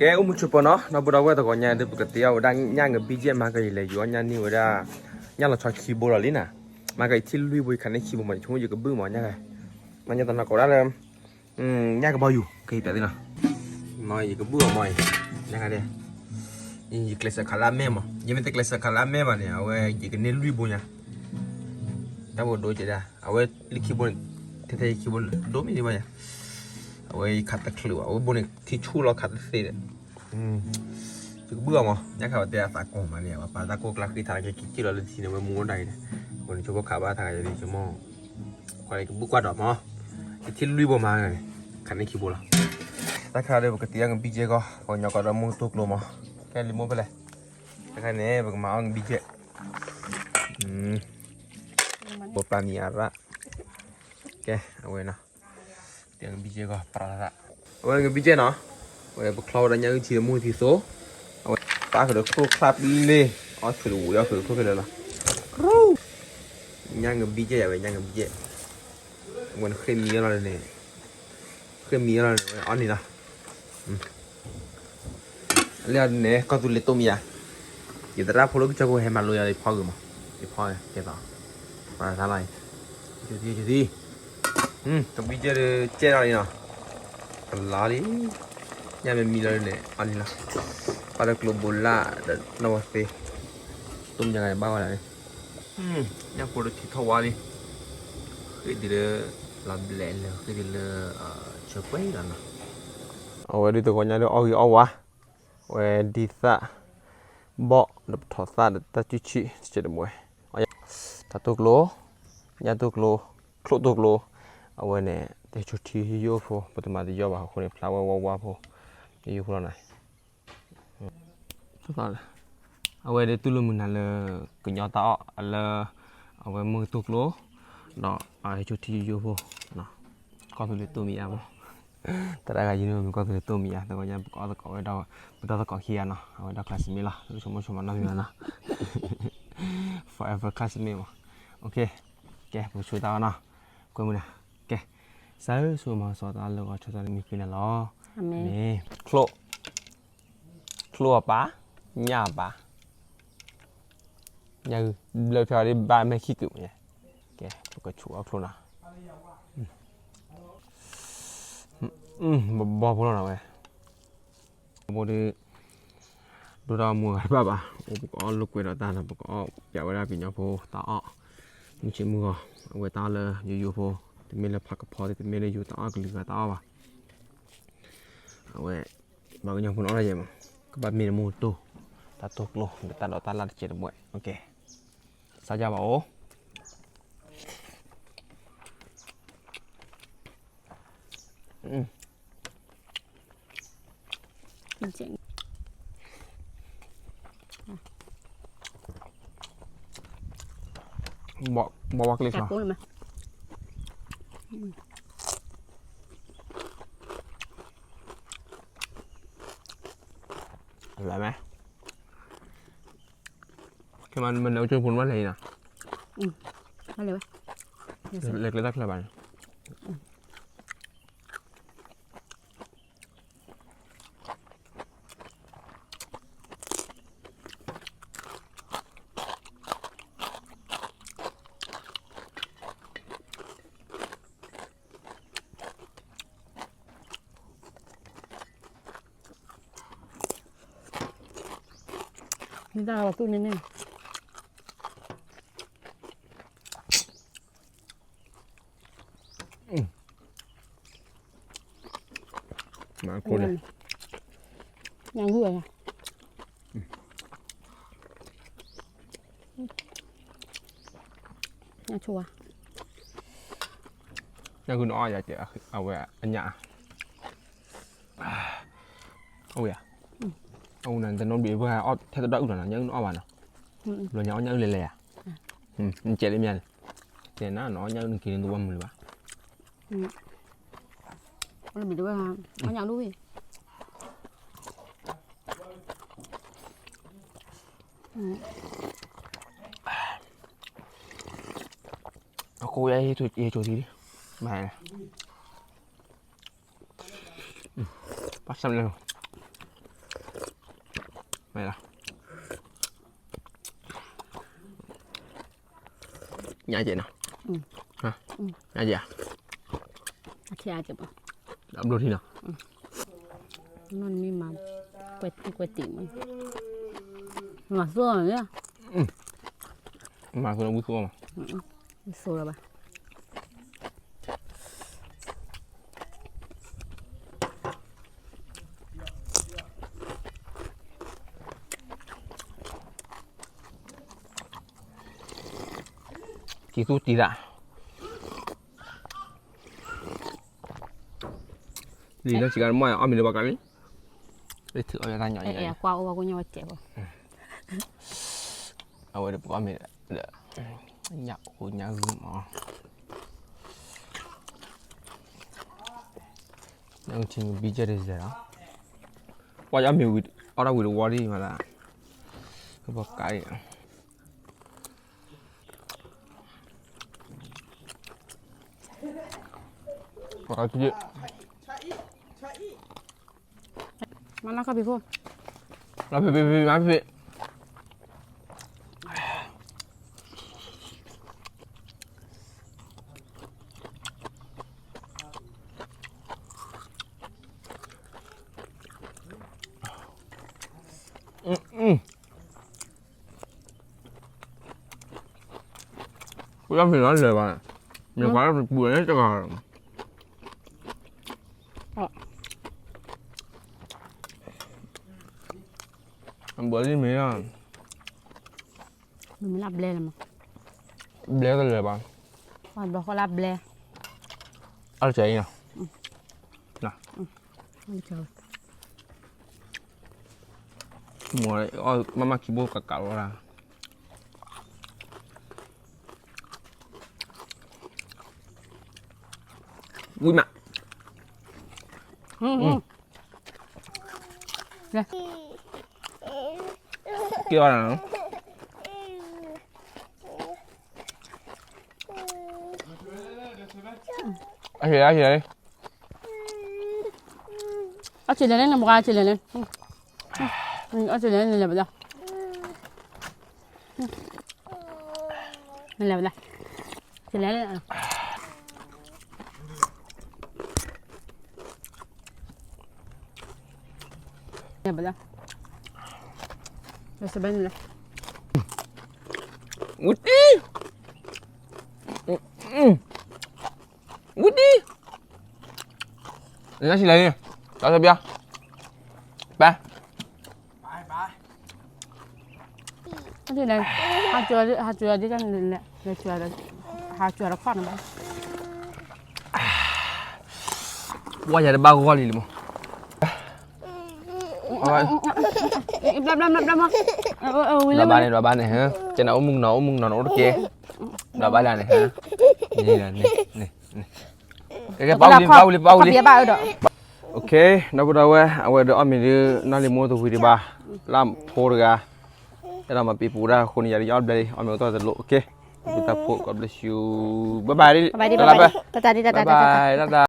ကဲ အိၣ်မူဆိပၢၤနီၤ ဒီပုၢ်ဒီဝဲၢ်တဂီၤညါ ဒ်ပကတဲအီၣ်ဝဲဒၣ်ညၣ်ငဘံၣ်ကဲ မၤကယံာ်လဲၤယူၤအီၣ်ညၣ်န့ၢ်ဝဲဒၣ် ညၣ်လီၤဆီခံဘိလီၤလံနၤ, မၤကယံာ်ထံလွံၢ်ဘိ ယခးန့ၢ်ခံဘိမး ယဆိကမိၣ်ယကဘုၣ်မးညၣ်ဂၤ, မၤညါတနီၤကိးဒၣ်လၢ ညၣ်ကဘီယူၤ ကဟ့ၣ်ပျးသ့နီၤ, မ့ၢ်ယကဘုၣ်အီၤမးအံၤ, ညၣ်ဂၤဒဲး, ယကျဲးစၢးခးလၢအမဲၢ်မး ယမ့ၢ်တကျဲးစၢးခးလၢအမဲၢ်ဘၣ်န့ၣ် အဝဲယကန့ၢ်လွံၢ်ဘိညါ, တၢ်ဘိဒိကဲဒၣ် အဝဲလၢခံဘိန့ၣ် ထဲထဲခံဘိန့ၣ် ဒိၣ်မ့ၢ်ဒံးဘၣ်ညါ အဝဲယခးတချုးဘၣ် အဝဲဘိန့ၣ် ထံဆူၣ်လီၤခးတသ့ဒီး, ယကဘုၣ်အီၤမး ညၣ်ခးဝဲတဲအသးကိးမးန့ၣ် ပှၤပာ်တၢ်ကိၢ်ကျါဃ့ထီၣ်က့ၤက့ၤလီၤလၢထံန့ၣ် ဝဲမူအိၣ်ဒၣ်အံၤန့ၣ်, အဃိန့ၣ် ဆိဖိခးဘၣ်တၢ်ဂၤယၤန့ၣ် ဆိမိၣ် ခွါယကဘုၣ်ကွၢ်ဒီးမး, ယထံလွံၢ်ဘိမးန့ၣ် ခးန့ၢ်ခံဘိလီၤ, တၢ်ခါဒီးပကတ့အီၣ်ငဘံၣ်ကဲကီၢ် ပှၤကညီကီၢ်ဒီးမုၢ်တိၢ်ကျိမး, ကဲလံာ်မိၢ်ဖဲလဲၣ်, တၢ်ခါန့ၣ် ပကမၤအီၣ်ငဘံၣ်ကဲ ပိာ်ပၢ်မံၤအရၣ်, ကဲ အဝဲနီၤ, တ့အီၣ်ငဘံၣ်ကဲကီၢ် ပရၣ်ရၣ်, အဝဲငဘံၣ်ကဲနီၤ, အဝဲပချီဝဲဒၣ်ညၣ်အုၣ်ထံလၢမုၢ်ထံသိ, အဝဲပၣ်ဃုာ်ဒီးချိၣ်ချၣ်ပလ့ၢ်, အီၣ်ချုးတဝံၤအီၣ်ချုးတချိၣ်ခဲလၢာ်လီၤ, ညၣ်ငဘံၣ်ကဲယၤဝဲ ညၣ်ငဘံၣ်ကဲ, အဝဲနဃ့ၢ်မံအီၤလီၤန့ၣ်, ဃ့ၢ်မံအီၤလီၤန့ၣ် အဝဲအီၣ်န့ၣ်လီၤ လၢအန့ၣ် ကီၢ်သူလ့ၤတိၢ်မံၤယၤ, ယသရၣ်ဖိလၢကစၢၢ်ခိၣ် ဟဲမၤလိယၤ ယဖီဂ့ၤမး, ယဖီဂ့ၤ ကဲသိး, ပှၤသးလီၤအံၤ, ယိၤသံ ယိၤသံ, တဘံၣ်ကဲဒီးကဲထီၣ်လံနီၤ, တလါလံ, ညၣ်မ့ၢ်မံလီၤန့ၣ် အီၣ်န့ၣ်လီၤ, ပၣ်လၢကျိဘိလၣ်ဒီးနီၢ်ဝဲသ့, တိၢ်မံၤယၤဂၤန့ၣ်ဘၣ်ဝဲဒၣ်န့ၣ်, ညၣ်ဖိတထံထီၣ်ဝါလံ, ဃ့ၢ်ဒ်လၢ လီၤဘျဲးလၢ ဃ့ၢ်ဒ်လၢ ဆၢကွဲးလီၤနီၤ, အဝဲဒ်တဂီၤညါဒီးအီၣ်ဂံၢ်အီၣ်ဝါ, အဝဲဒ်သၣ် ဘီၣ် ဒီးပထီၣ်သၣ်ဒီးတၢ်စုဆံးတစဲးတမှဲ, တၢ်တိၢ်ကျိ, ညၣ်တိၢ်ကျိ, ချိၣ်တိၢ်ကျိ, အဝဲန့ၣ် တဟဲဆိထံယိယိဖိ ပတမၤတယီၣ်ဘၣ်အဃိန့ၣ် ဖျါဝဲဝါဝါဖိ, ယိယိဖိလီၤနၤ, အဝဲဒၣ်တူၢ်လိာ်မုာ်နၤလၢ ကညီတၢ်အီၣ်လၢ အဝဲမုၢ်တိၢ်ကျိ, ဒီးဟဲဆိထံယိယိဖိ, ကီၢ်သူလ့ၤတိၢ်မံၤယၤဖိ တၢ်တဂၤယံၤန့ၣ်မ့ၢ်ကီၢ်သူလ့ၤတိၢ်မံၤယၤ တဂီၤညါ ပကအီၣ်သကိးဝဲဒၣ် ပဒီသကိးခံဂၤနီၤ အဝဲဒၣ် classmate လီၤ ဆိကမိၣ်ဆိကမးနီတမံၤဘၣ်နီၤ forever classmate မး ကဲ ပကဆူးတၢ်အီၣ်နီၤ ကွဲမုာ်နၤ ကဲ စၢ်ဧၢ ဆိကမိၣ်ဆိတၢ်လၢဂီၤဆီတၢ်လၢမံၤဃ့နၤလီၤ မ့ၢ် ချိၣ် ချိၣ်အပၢ် ညၣ်အပၢ် ညၣ်ဂုၢ် ဘျၢဖျါဒ်ဘၣ်မဲာ်ခံကုာ်မး ကဲ ပကဆူးအီၣ်ချိၣ်နီၤ ဘီဖိလီၤနီၤဝဲ ဘီဖိဒီး ဒိၣ်တၢ်မူဂၤတဘၣ်ဘၣ် အိၣ်ပကအီၣ်လိာ်ကွဲဒီးတၢ်နီၤ ပကအီၣ်ပျးဝဲဒၣ်ကညီဖိတၢ်အီၣ် မုၢ်ဆ့ၣ်မုၢ်ဂီၤ အဝဲတၢ်အီၣ်လၢယိယိဖိ တမ့ၢ်လၢဖးကဖီ တမ့ၢ်လၢယိၤတၢ်အီၣ်ကလုာ်ဂၤတၢ်အီၣ်ဘၣ် အဝဲ ပှၤကညီဖိန့ၣ်အီၣ်တၢ်ယဲၢ်မး ကဘၣ်မ့ၢ်တမူတတိၢ် တၢ်တိၢ်ကျိ ဒီးတၢ်ဒိးတၢ်လၢ်တကဲးတမှဲး စၢ်ယါဘၣ်အိၣ် ဘီဘီဘီကျ့ချီ လဲၤမး ခဲမးမနုၤကၠိဖိနဘၣ်လဲၤအံၤနီၤ လဲၤဝဲ လဲၤကျဲတၢ်ချၢဘၣ်န့ၣ် မ့ၢ်တၢ်ဝဲသူၣ်န့ၣ်န့ၣ် မၤခိၣ်န့ၣ် ညၣ်ဂုၢ်ဝဲ ညၣ်ဆိဝါ ညၣ်ဂုၢ်နအီၣ်ယၤကဲအဝဲအညၣ် အဝဲယၤ အဝဲန့ၣ် တနီၤဘ့ၣ်ပှၤအီၣ်ထဲတဒၣ်အုၣ်လီၤနီၤ ညၣ်အုၣ်နအီၣ်ဘၣ်နီၤ ဘျီညါအီၣ်ညၣ်အုၣ်လဲၤလဲၤယၤ နကဲးလၢမ့ၢ်န့ၣ် တဲနၤနီၤ ညၣ်အုၣ်နက့ၤန့ၣ်တဝီမုာ်လၢၤဘၣ် အိၣ်လၢမ့ၢ်တဝဲ အီၣ်ညၣ်အုၣ်ဝဲ အဃိယဟ့ၣ်ဆိသံ မၤ ပှၤစၢ်လၢ မ့ၢ်လီၤ. ညါကဲနီၤ. ညါကဲဧါ. အဘျိထံနီၤ. နမ့ၢ်မၤ ကွဲးတံၢ်ကွဲးတံၢ်မး, မၤသိၣ်လီၤ. မၤသိၣ်လီၤဝံသိၣ်မး. သိၣ်လီၤဘၣ်. ကံၢ်သူတံၢ်သး, လံာ်လၢစှၤကါမ့ၢ်အီၣ်မ့ၤလၢပှၤကါလံ, လၢထုးအီၣ်ယတၢ်ညၣ်အံၤ, ကွၢ်အိၣ်ဝဲကိးညါဝဲကဲးဘၣ်, အဝဲဒီးပကအီၣ်မ့ၤ, ညၣ်အိၣ်ညၣ်ဂုၢ်မး, ညၣ်ဂုၢ်ထံကဘံကဲတစဲးလီၤ, ပှၤအီၣ်မ့ၤဝံၤအီၣ်တၢ်ဝံၤတဝီဒံးမးသး, ပှၤကါအံၤ မၤလၢခီၣ်ဖံးခိၣ်, လၢဖံးဖံးဖံးဖံးဖံး, ပှၤမ့ၢ်လီၤလဲၤဘၣ်, မ့ၢ်ပှၤပူၤန့ၣ်တဂၤ, ဘၣ်လံမ့ၢ်, မ့ၢ်လၢဘျဲလီၤမး, ဘျဲကလဲၤဘၣ်, ဘျီဃီလၢဘျဲ, အါတကဲအံၤနီၤ, မ့ၢ်မၤမၤခံဘိကးကးလီၤဒၣ်, ဝံၤမး, ကဲအီၤနီၤ, အဆံးလဲၣ်, အဆံးလဲၣ်, အဆံးလဲၣ်န့ၣ်, မ့ၢ်ဂၤအဆံးလဲၣ်န့ၣ်, အဆံးလဲၣ်န့ၣ်လဲၤဘၣ်လီၤ, နလဲၤဘၣ်လီၤ, အဆံးလဲၣ်န့ၣ် ဘၣ်လီၤ, ဝံၤဒံ, ဝံၤဒံ, နဆံးလဲၣ်န့ၣ်, တၢ်ဆၢဘျါ, ပၢ် ဟါကၠီဒ်, ဟါကၠီဒ်, ဟါကၠီဒီးခီၣ်န့ၣ်ဘၣ်, ဝါယၤတဘၣ်ဂီၢ်လံလံမး, ဘျါဘျါဘျါဘျါမး, ဒွးဘၣ်န့ၣ် ဒွးဘၣ်န့ၣ်, ကဲနအိၣ်မုၣ်ကနီၤ အိၣ်မုၣ်ကနီၤ နအိၣ်တက့ၢ်, ဒွးဘၣ်လၢန့ၣ်, ကဲ ပၢ်ဝံၤလံ ပၢ်ဝံၤလံ ပၢ်ဝံၤလံ, ဒီပုၢ်ဒီဝဲၢ် အဝဲဒီးအီၣ်မ့ၤဒုး နီၢ်လံၤမိၢ်တဝံၤဒံးဘၣ်, လၢဖိတဂၤ, အဲၣ်ဒိးမၤပံၤပူၤဒၣ်အဃိန့ၣ် ယၤဒုးယအီၣ်ဘျဲလံ အီၣ်မ့ၤအိၣ်တ့ၢ်တလိၣ်, ကဲ, တၢ်ဖိ God bless you, bye bye, တၢ်လၢဘၣ်, တၢ်တၢ်တၢ်တၢ်, bye bye, တၢ်တၢ်